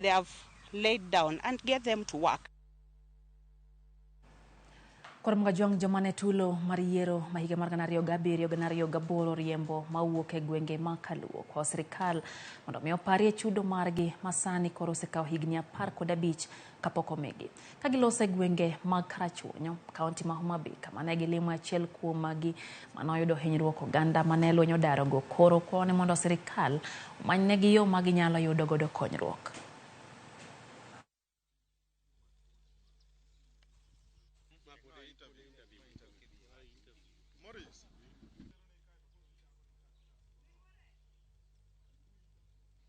They have laid down and get them to work. Koro Mgajwang' joma ne tulo mar yiero ma higa mar 2007 2008 riembo mawuok e gwenge ma Kaluo kwa sirikal mondo mi oparie chudo margi ma sani koro osekawo higni 15 kapok omigi. Ka giloso e gwenge mag Karachuonyo, kaunti ma Homa Bay, kama ne gilimo achiel kuom magi mane oyudo hinyruok oganda mane lweny odarogo koro kwayo ni mondo sirikal omanynegi yo ma ginyalo yudo godo konyruok.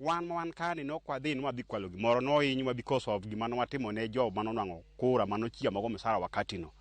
Wan ma wan kani ne ok wadhi ni wadhi kwalo gimoro, nohinywa because of gima nwatimo ne jo manonwang'o kura manochiamogo misara wakati no.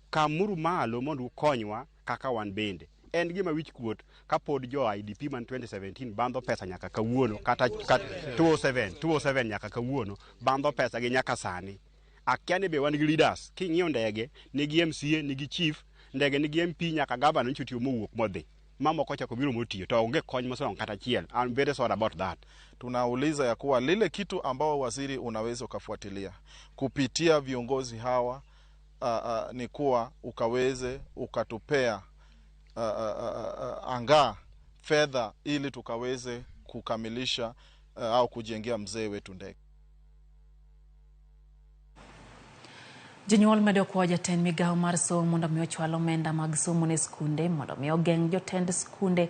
Kamuru malo mondo ukonywa kaka wan bende. En gima wich kuot kapod jo IDP man 2017 bandho pesa nyaka kawuono kata 207 207 nyaka kawuono bandho pesa gi nyaka sani. Akia ni be wan gi leaders. King'iyo ndege nigi MCA, nigi chief, ndege nigi MP nyaka gavana nyocha otiyo mowuok modhi. Mamoko ochako biro motiyo to onge kony mosenwang'o kata achiel. I'm very sorry about that. Tunauliza ya kuwa lile kitu ambao waziri unaweza ukafuatilia kupitia viongozi hawa ni kuwa ukaweze ukatupea angaa fedha ili tukaweze kukamilisha au kujengea mzee wetu ndege. Jonyuol medo kwayo jatend migawo mar somo mondo mi ochwal omenda mag somo ne skunde mondo mi ogeng' jotend skunde